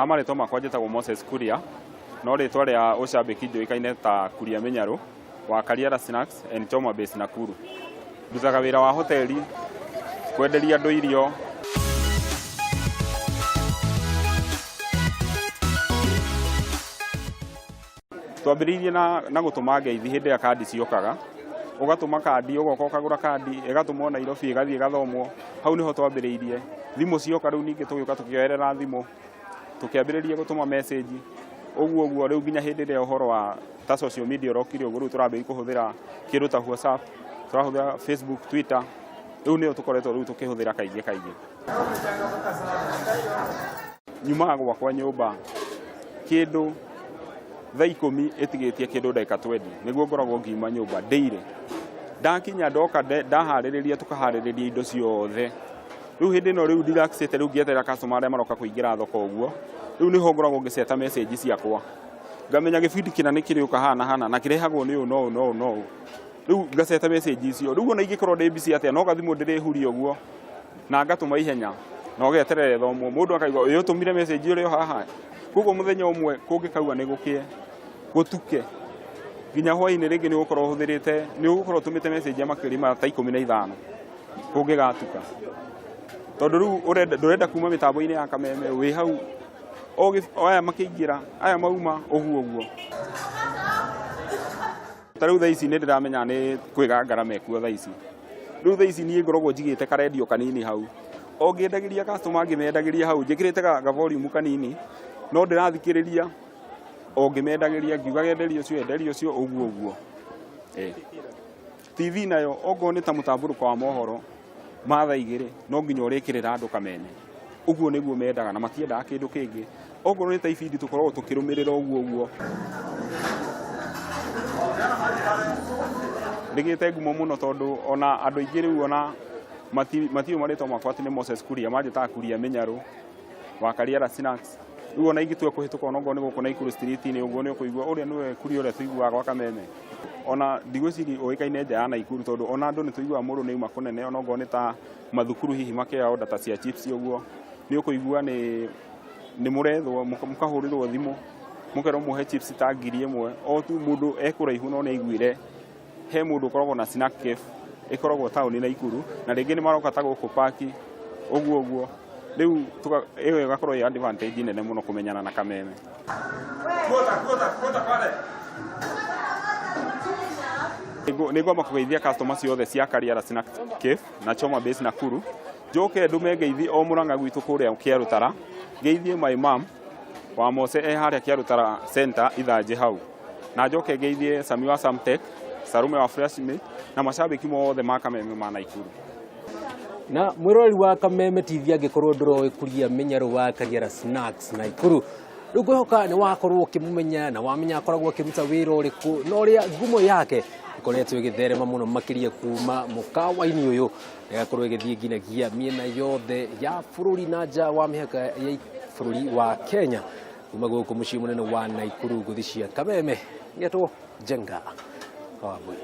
Ha marĩtwa makwa njĩtagwo Moses Kuria, no rĩtwa rĩa ũcambĩki njũĩkaine ta Kuria Mĩnyarũ wa Kariara Snacks and Choma Base Nakuru. Ndutaga wĩra wa hoteli, kwenderia andũ irio. Twambĩrĩirie na gũtũma ngeithi hĩndĩ ĩrĩa kandi ciokaga, ũgatũma kandi, ũgoka ũkagũra kandi, ĩgatũmwo Nairobi ĩgathiĩ ĩgathomwo, hau nĩho twambĩrĩirie. Thimũ cioka rĩu ningĩ tũgĩũka tũkĩoerera thimũ, tũkĩambĩrĩria gũtũma message, ũguo ũguo rĩu nginya hĩndĩ ĩrĩa ũhoro wa ta social media ũrokire ũguo rĩu tũrambĩrĩria kũhũthĩra kĩndũ ta WhatsApp, tũrahũthĩra Facebook, Twitter, rĩu nĩyo tũkoretwo rĩu tũkĩhũthĩra kaingĩ kaingĩ. Nyumaga gwakwa nyũmba kĩndũ thaa ikũmi ĩtigĩtie kĩndũ ndagĩka twendi nĩguo ngoragwo ngiuma nyũmba ndĩire. Ndakinya ndoka ndaharĩrĩria tũkaharĩrĩria indo ciothe. Rĩu hĩndĩ ĩno rĩu relaxĩte rĩu ngĩeterera customer arĩa maroka kũingĩra thoko ũguo, rĩu nĩho ngoragwo ngĩceta message ciakwa. Ngamenya gĩbindi kĩna nĩ kĩrĩũka haha na hana na kĩrehagwo nĩ ũũ na ũũ na ũũ na ũũ. Rĩu ngaceta message icio. Rĩu ona ingĩkorwo ndĩ busy atĩa no gathimũ ndĩrĩhuria ũguo na ngatũma ihenya na ũgeterera ĩthomwo. Mũndũ akaigua ĩ ũtũmire message ũrĩ o haha. Koguo mũthenya ũmwe kũngĩkaua nĩ gũkĩe, gũtuke, nginya hwainĩ rĩngĩ nĩ ũgũkorwo ũhũthĩrĩte, nĩ ũgũkorwo ũtũmĩte message ya makĩria ma ta 15 kũngĩgatuka. Tondũ rĩu ũrenda ndũrenda kuma mĩtambo-inĩ ya kameme wĩ hau o aya makĩingĩra, aya mauma, ũguo ũguo. Ta rĩu thaa ici nĩ ndĩramenya nĩ kwĩgangara mekuo thaa ici. Rĩu thaa ici niĩ ngoragwo njigĩte karendio kanini hau. O ngĩendagĩria customer ngĩmendagĩria hau njĩkĩrĩte ga volume kanini no ndĩrathikĩrĩria o ngĩmendagĩria ngiugaga enderia ũcio enderia ũcio ũguo ũguo. TV nayo okorwo nĩ ta mũtambũrũko wa mohoro ma thaa igĩrĩ no nginya ũrĩkĩrĩra andũ kameme. Ũguo nĩguo mendaga na matiendaga kĩndũ kĩngĩ. Okorwo nĩ ta ibindi tũkoragwo tũkĩrũmĩrĩra ũguo ũguo. Ndĩgĩte ngumo mũno tondũ ona andũ aingĩ rĩu ona matiũĩ marĩtwa makwa atĩ nĩ Moses Kuria, manjĩtaga Kuria Mĩnyarũ wa Kariara Snacks. Rĩu ona ingĩtua kũhĩtũka onokorwo nĩ gũkũ Naikuru street-inĩ ũguo nĩ ũkũigua ũrĩa nĩwe Kuria ũrĩa tũiguaga gwa Kameme. Ona ndigwĩciria ũĩkaine nja ya Naikuru tondũ ona andũ nĩ tũiguaga mũndũ nĩ auma kũnene onokorwo nĩ ta mathukuru hihi makĩoya order ta cia chips ũguo, nĩ ũkũigua nĩ mũrethwo mũkahũrĩrwo thimũ mũkerwo muohe chips ta 1000 o tu mũndũ e kũraihu no nĩ aiguire he mũndũ ũkoragwo na snack cafe ĩkoragwo taũni Naikuru na rĩngĩ nĩ maroka ta gũkũ park ũguo ũguo rĩu ĩyo ĩgakorwo ĩ advantage nene mũno kũmenyana na Kameme. Nĩ ngwamba kũgeithia customer ciothe cia Kariara Snack Cafe na Choma Base Nakuru. Njoke ndume ngeithi o Murang'a gwitũ kũrĩa Kĩarũtara, ngeithie my mom wa Mose e harĩa Kĩarũtara Center Ithanjĩ hau. Na njoke ngeithie Sami wa Samtech, Sarume wa Fresh Meat na macambĩki mothe ma Kameme ma Naikuru. Na mwĩroreri wa Kameme TV angĩkorwo ndũroĩ Kuria Mĩnyarũ wa Kariara Snacks Naikuru, rĩu ngwĩhoka nĩ wakorwo ũkĩmũmenya na wamenya akoragwo akĩruta wĩra ũrĩkũ na ũrĩa ngumo yake ĩkoretwo ĩgĩtherema mũno makĩria kuma mũkawa-inĩ ũyũ ĩgakorwo ĩgĩthiĩ nginyagia mĩena yothe ya bũrũri na nja wa mĩhaka ya bũrũri wa Kenya. Kuma gũkũ mũciĩ mũnene wa Naikuru ngũthi cia Kameme ngetwo Njenga Wambui.